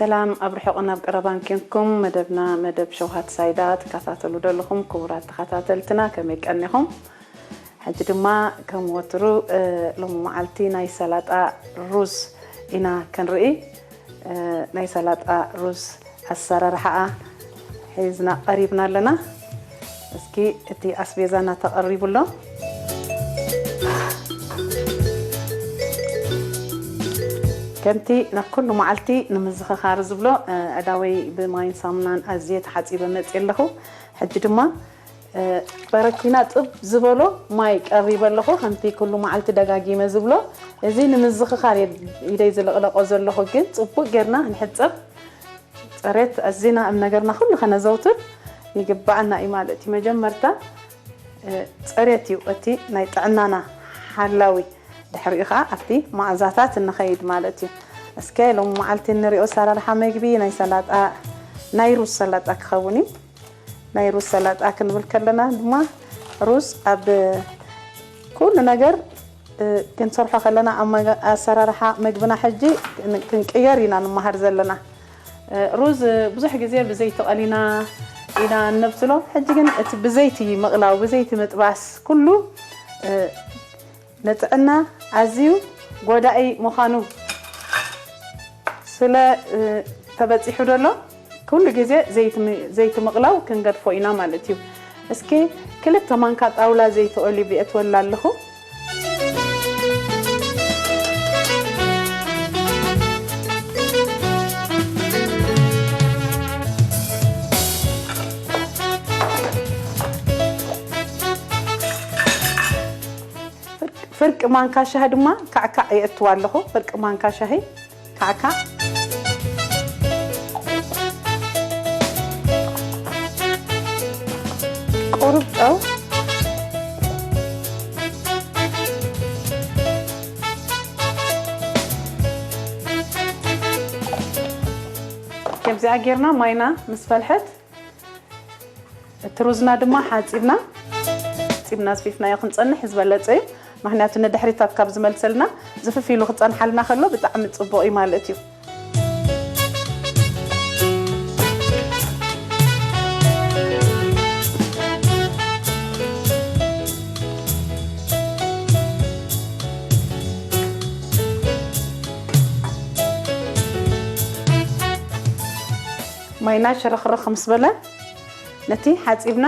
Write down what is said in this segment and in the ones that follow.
ሰላም ኣብ ርሑቕ ናብ ቀረባን ኬንኩም መደብና መደብ ሸውሃት ሳይዳ ትከታተሉ ዘለኹም ክቡራት ተኸታተልትና ከመይ ቀኒኹም? ሕጂ ድማ ከም ወትሩ እ፣ ሎሚ መዓልቲ ናይ ሰላጣ ሩዝ ኢና ክንርኢ። እ፣ ናይ ሰላጣ ሩዝ ኣሰራርሓኣ ሒዝና ቀሪብና ኣለና። እስኪ እቲ ኣስቤዛና ተቐሪቡ ኣሎ። ከምቲ ናብ ኩሉ መዓልቲ ንምዝኽኻር ዝብሎ፣ እ፣ ኣእዳወይ ብማይን ሳሙናን ኣዝየ ተሓጺበ መጽየ ኣለኹ። ሕጂ ድማ፣ እ፣ በረኪና ጥብ ዝበሎ ማይ ቀሪበ ኣለኹ። ከምቲ ኩሉ መዓልቲ ደጋጊመ ዝብሎ፣ እዚ ንምዝኽኻር እየ ኢደይ ዝልቕለቆ ዘለኹ፣ ግን ጽቡቕ ጌርና ክንሕጸብ፣ ጸሬት ኣዚና ኣብ ነገርና ኩሉ ከነዘውትር ይግባኣና እዩ ማለት እዩ። መጀመርታ፣ እ፣ ጸሬት እዩ እቲ ናይ ጥዕናና ሓላዊ። ድሕሪኡ ኸኣ ኣብቲ መኣዛታት እንኸይድ ማለት እዩ። እስከ ሎም መዓልቲ እንሪኦ ኣሰራርሓ መግቢ ናይ ሰላጣ፣ ናይ ሩዝ ሰላጣ ክኸውን እዩ። ናይ ሩዝ ሰላጣ ክንብል ከለና ድማ ሩዝ ኣብ ኩሉ ነገር፣ እ፣ ክንሰርሖ ከለና ኣብ መገ-፣ ኣሰራርሓ መግብና ሕጂ ክን-፣ ክንቅየር ኢና ንመሃር ዘለና። እ፣ ሩዝ ብዙሕ ግዜ ብዘይቲ ቀሊና ኢና እነብስሎ። ሕጂ ግን እቲ ብዘይቲ ምቕላው፣ ብዘይቲ ምጥባስ ኩሉ፣ እ፣ ንጥዕና ኣዝዩ ጎዳኢ ምዃኑ ስለ፣ እ፣ ተበጺሑ ዘሎ፣ ኩሉ ግዜ ዘይቲ ም-፣ ዘይቲ ምቕላው ክንገድፎ ኢና ማለት እዩ። እስኪ ክልተ ማንካ ጣውላ ዘይቲ ኦሊቭ የእትወላ ኣለኹ። ፍርቂ ማንካ ሻሂ ድማ ካዕካዕ የእትዋ ኣለኹ። ፍርቂ ማንካ ሻሂ ካዕካዕ። ቁሩብ ጨው። ከምዚኣ ጌርና ማይና ምስ ፈልሐት፣ እቲ ሩዝና ድማ ሓጺብና፣ ሓጺብና ኣስፊፍናዮ ክንጸንሕ ዝበለጸ እዩ። ምኽንያቱ ንድሕሪት ኣብ ካብ ዝመልሰልና ዝፍፍ ኢሉ ክጸንሓልና ከሎ ብጣዕሚ ጽቡቕ እዩ ማለት እዩ። ማይና ሽርኽርኽ ምስ በለ፣ ነቲ ሓጺብና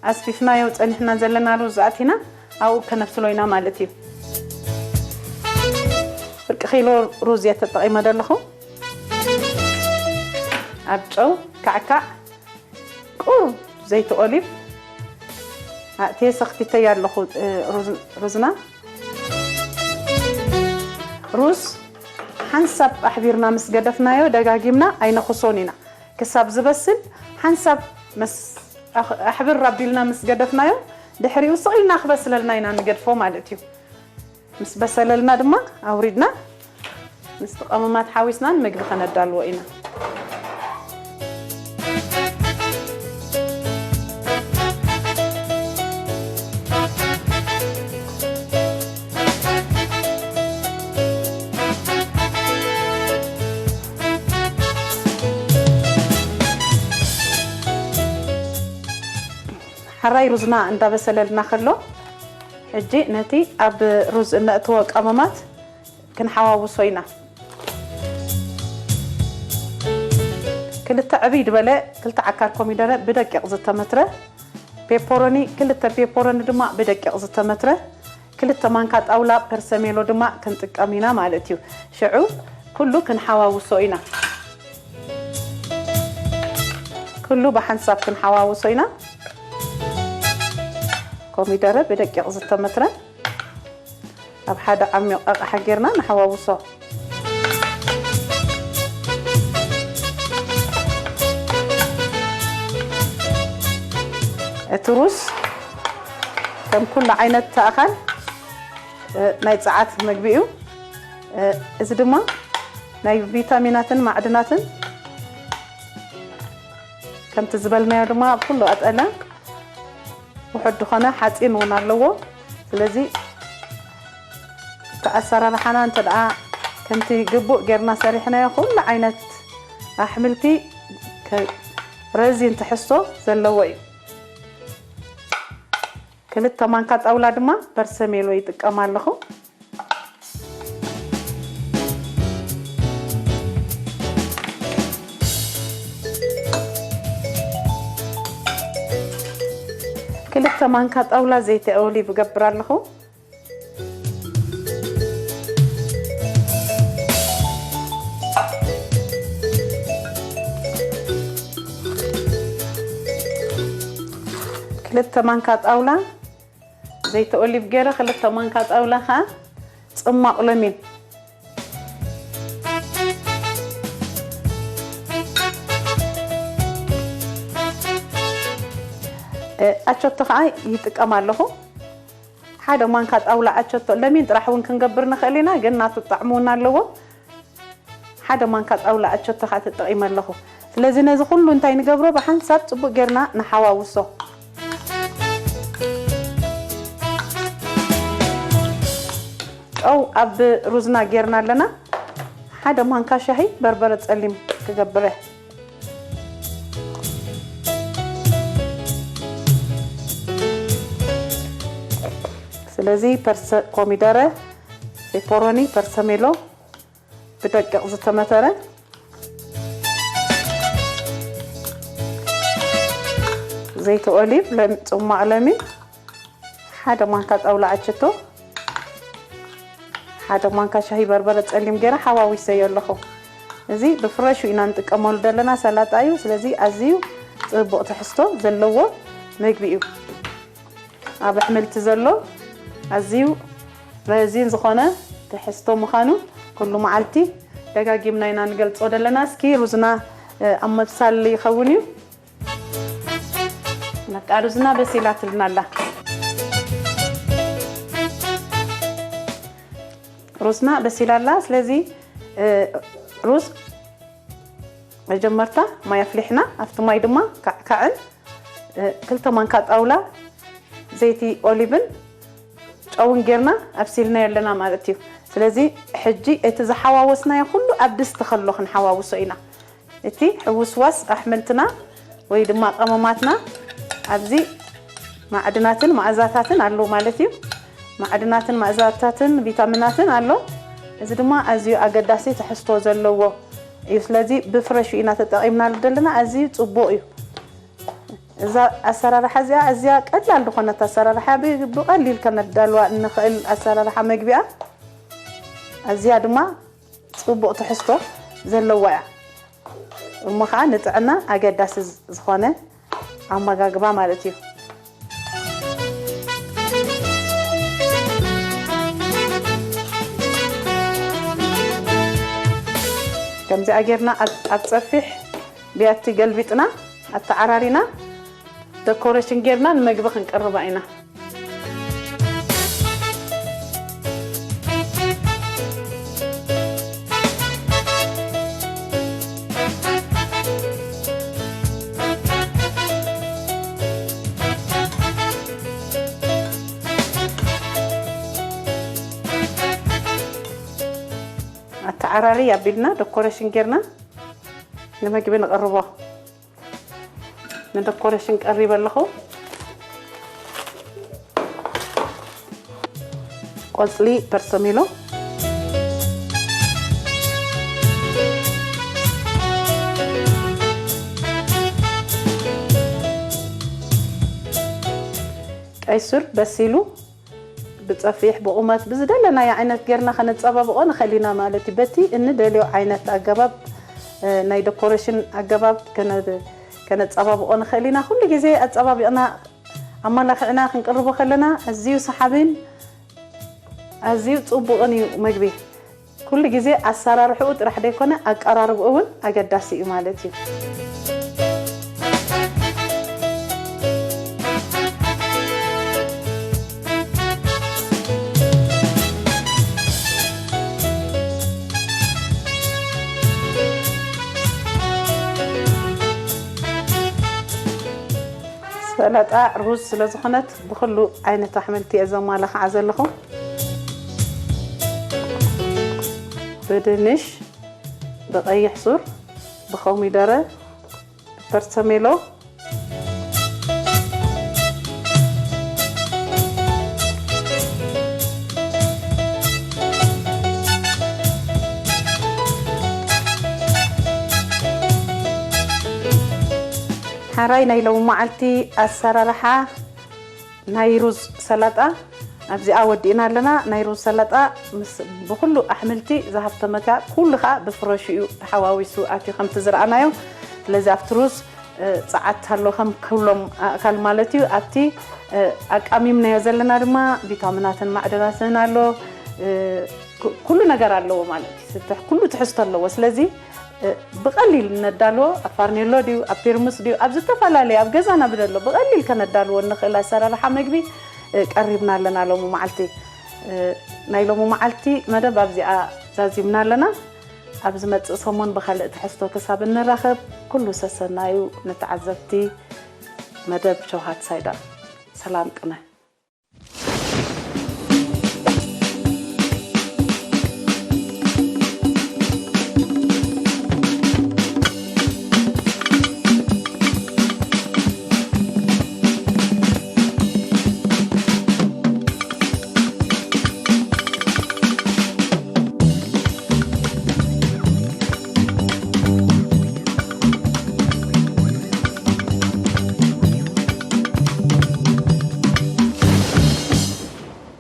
ኣስፊፍናዮ ጸኒሕና ዘለና ሩዝ ኣእቲና ኣብኡ ከነብስሎ ኢና ማለት እዩ። ፍርቂ ኪሎ ሩዝ እየ ተጠቒመ ዘለኹ። ኣብ ጨው ካዕካዕ ቁሩብ ዘይቲ ኦሊቭ ኣእትየ ሰኽቲተያ ኣለኹ፣ እ፣ ሩዝ-፣ ሩዝና። ሩዝ ሓንሳብ ኣሕቢርና ምስ ገደፍናዮ ደጋጊምና ኣይነኹሶን ኢና። ክሳብ ዝበስል ሓንሳብ መስ-፣ ኣኽ-፣ ኣሕብር ኣቢልና ምስ ገደፍናዮ ድሕሪኡ ስቕ ኢልና ክበስለልና ኢና ንገድፎ ማለት እዩ። ምስ በሰለልና ድማ ኣውሪድና ምስቲ ቀመማት ሓዊስና ንምግቢ ከነዳልዎ ኢና። ሕራይ ሩዝና እንዳበሰለልና ከሎ፣ ሕጂ ነቲ ኣብ ሩዝ እነእትዎ ቀመማት ክንሓዋውሶ ኢና። ክልተ ዕብይ ዝበለ፣ ክልተ ዓካር ኮሚደረ ብደቂቕ ዝተመትረ፣ ፔፐሮኒ፣ ክልተ ፔፐሮኒ ድማ ብደቂቕ ዝተመትረ፣ ክልተ ማንካ ጣውላ ፐርሰሜሎ ድማ ክንጥቀም ኢና ማለት እዩ። ሽዑ ኩሉ ክንሓዋውሶ ኢና። ኩሉ ብሓንሳብ ክንሓዋውሶ ኢና። ኮሚደረ ብደቂቕ ዝተመትረ ኣብ ሓደ ዓሚቕ ኣቕሓ ጌርና ንሓዋውሶ። እቲ ሩዝ ከም ኩሉ ዓይነት ኣእኻል፣ እ፣ ናይ ጸዓት መግቢ እዩ። እ፣ እዚ ድማ ናይ ቪታሚናትን ማዕድናትን ከምቲ ዝበልናዮ ድማ ኣብ ኩሉ ቀጠለ ውሑድ ዝኾነ ሓፂን እውን ኣለዎ። ስለዚ እቲ ኣሰራርሓና እንተ ደኣ ከምቲ ግቡእ ጌርና ሰሪሕናዮ ኩሉ ዓይነት ኣሕምልቲ ከ-፣ ረዚን ትሕዝቶ ዘለዎ እዩ። ክልተ ማንካ ጣውላ ድማ በርሰሜሎ ይጥቀም ኣለኹ። ክልተ ማንካ ጣውላ ዘይቲ ኦሊቭ እገብር ኣለኹ። ክልተ ማንካ ጣውላ ዘይቲ ኦሊቭ ገይረ፣ ክልተ ማንካ ጣውላ ኸዓ ጽማቕ ለሚን። እ፣ ኣቸቶ ኸዓ ይጥቀም ኣለኹ። ሓደ ማንካ ጣውላ ኣቸቶ፣ ለሚን ጥራሕ እውን ክንገብር ንኽእል ኢና፣ ግን ናቱ ጣዕሚ እውን ኣለዎ። ሓደ ማንካ ጣውላ ኣቸቶ ኸዓ ተጠቒመ ኣለኹ። ስለዚ ነዚ ኩሉ እንታይ ንገብሮ? ብሓንሳብ ጽቡቕ ጌርና ንሓዋውሶ። ጨው ኣብ ሩዝና ጌርና ኣለና። ሓደ ማንካ ሻሂ በርበረ ጸሊም ክገብረ። ስለዚ ፐርሰ-፣ ኮሚደረ፣ ፔፐሮኒ፣ ፐርሰሜሎ ብደቂቕ ዝተመተረ፣ ዘይቲ ኦሊቭ፣ ለም-፣ ጽማቕ ለሚን፣ ሓደ ማንካ ጣውላ ኣቸቶ፣ ሓደ ማንካ ሻሂ በርበረ ጸሊም ገይረ ሓዋዊሰዮ ኣለኹ። እዚ ብፍረሹ ኢና ንጥቀመሉ ዘለና ሰላጣ እዩ። ስለዚ ኣዝዩ ጽቡቕ ትሕዝቶ ዘለዎ መግቢ እዩ። ኣብ ኣሕምልቲ ዘሎ ኣዝዩ ረዚን ዝኾነ ትሕዝቶ ምዃኑ ኩሉ መዓልቲ ደጋጊምና ኢና ንገልጾ ዘለና። እስኪ ሩዝና፣ እ፣ ኣብ ምብሳል ይኸውን እዩ። በቃ ሩዝና በሲላትልና ኣላ። ሩዝና በሲላ ኣላ። ስለዚ፣ እ፣ ሩዝ መጀመርታ ማይ ኣፍሊሕና፣ ኣብቲ ማይ ድማ ካዕካዕን፣ እ፣ ክልተ ማንካ ጣውላ ዘይቲ ኦሊቭን ጨውን ጌርና ኣብሲልናዮ ኣለና ማለት እዩ። ስለዚ ሕጂ እቲ ዝሓዋወስናዮ ኩሉ ኣብ ድስቲ ከሎ ክንሓዋውሶ ኢና። እቲ ሕውስዋስ ኣሕምልትና ወይ ድማ ቀመማትና ኣብዚ ማዕድናትን መኣዛታትን ኣሎ ማለት እዩ። ማዕድናትን መኣዛታትን ቪታሚናትን ኣሎ። እዚ ድማ ኣዝዩ ኣገዳሲ ትሕዝቶ ዘለዎ እዩ። ስለዚ ብፍረሹ ኢና ተጠቒምናሉ ዘለና። ኣዝዩ ጽቡቕ እዩ። እዛ ኣሰራርሓ እዚኣ ኣዝያ ቀላል ዝኾነት ኣሰራርሓ፣ ብ-፣ ብቐሊል ከነዳልዋ እንኽእል ኣሰራርሓ መግቢያ፣ ኣዝያ ድማ ጽቡቕ ትሕዝቶ ዘለዋ እያ። እሞ ኸዓ ንጥዕና ኣገዳሲ ዝ-፣ ዝኾነ ኣመጋግባ ማለት እዩ። ከምዚኣ ጌርና ኣብ፣ ኣብ ጸፊሕ ብያቲ ገልቢጥና ኣተዓራሪና ደኮሬሽን ጌርና ንመግቢ ክንቅርባ ኢና። ኣተዓራሪ ኣቢልና ደኮሬሽን ጌርና ንመግቢ ንቕርቦ። ንደኮሬሽን ቀሪበ ኣለኹ። ቆጽሊ ፐርሰሚሎ፣ ቀይ ሱር በሲሉ፣ ብጸፊሕ፣ ብቑመት፣ ብዝደለናዮ ዓይነት ጌርና ከነጸባብቖ ንኽእል ኢና ማለት እዩ። በቲ እንደልዮ ዓይነት ኣገባብ፣ እ፣ ናይ ደኮሬሽን ኣገባብ ከነ-፣ ከነጸባብቖ ንኽእል ኢና። ኩሉ ግዜ ኣጸባቢቕና ኣመላኺዕና ክንቅርቦ ከለና ኣዝዩ ሰሓብን ኣዝዩ ጽቡቕን እዩ መግቢ። ኩሉ ግዜ ኣሰራርሕኡ ጥራሕ ደይኮነ ኣቀራርብኡ እውን ኣገዳሲ እዩ ማለት እዩ። ሰላጣ ሩዝ ስለ ዝኾነት ብኹሉ ዓይነት ኣሕምልቲ እየ ዘማላኽዓ ዘለኹ። ብድንሽ፣ ብቐይሕ ሱር፣ ብኮሚደረ፣ ብፐርሰሜሎ፣ ሓራይ ናይ ሎሚ መዓልቲ ኣሰራርሓ ናይ ሩዝ ሰላጣ ኣብዚኣ ወዲእና ኣለና። ናይ ሩዝ ሰላጣ ምስ ብኩሉ ኣሕምልቲ ዝሃብተመካ፣ ኩሉ ከዓ ብፍረሹ እዩ ተሓዋዊሱ ኣትዩ ከምቲ ዝረኣናዮ። ስለዚ ኣብቲ ሩዝ እ፣ ጸዓት ኣሎ ከም ኩሎም ኣእካል ማለት እዩ። ኣብቲ እ፣ ኣቃሚምናዮ ዘለና ድማ ቪታሚናትን ማዕድናትን ኣሎ። እ፣ ኩ- ኩሉ ነገር ኣለዎ ማለት እዩ። ትሕ- ኩሉ ትሕዝቶ ኣለዎ። ስለዚ እ፣ ብቐሊል ነዳልዎ፣ ኣብ ፋርኔሎ ድዩ፣ ኣብ ፔርሙስ ድዩ፣ ኣብ ዝተፈላለየ ኣብ ገዛና ብደሎ ብቐሊል ከነዳልዎ እንኽእል ኣሰራርሓ መግቢ እ፣ ቀሪብና ኣለና ሎሚ መዓልቲ። እ፣ ናይ ሎሚ መዓልቲ መደብ ኣብዚኣ ዛዚምና ኣለና። ኣብ ዝመጽእ ሰሙን ብኻልእ ትሕዝቶ ክሳብ እንራኸብ፣ ኩሉ ሰሰናዩ ንተዓዘብቲ መደብ ሸውሃት ሳይዳ። ሰላም ቅነ።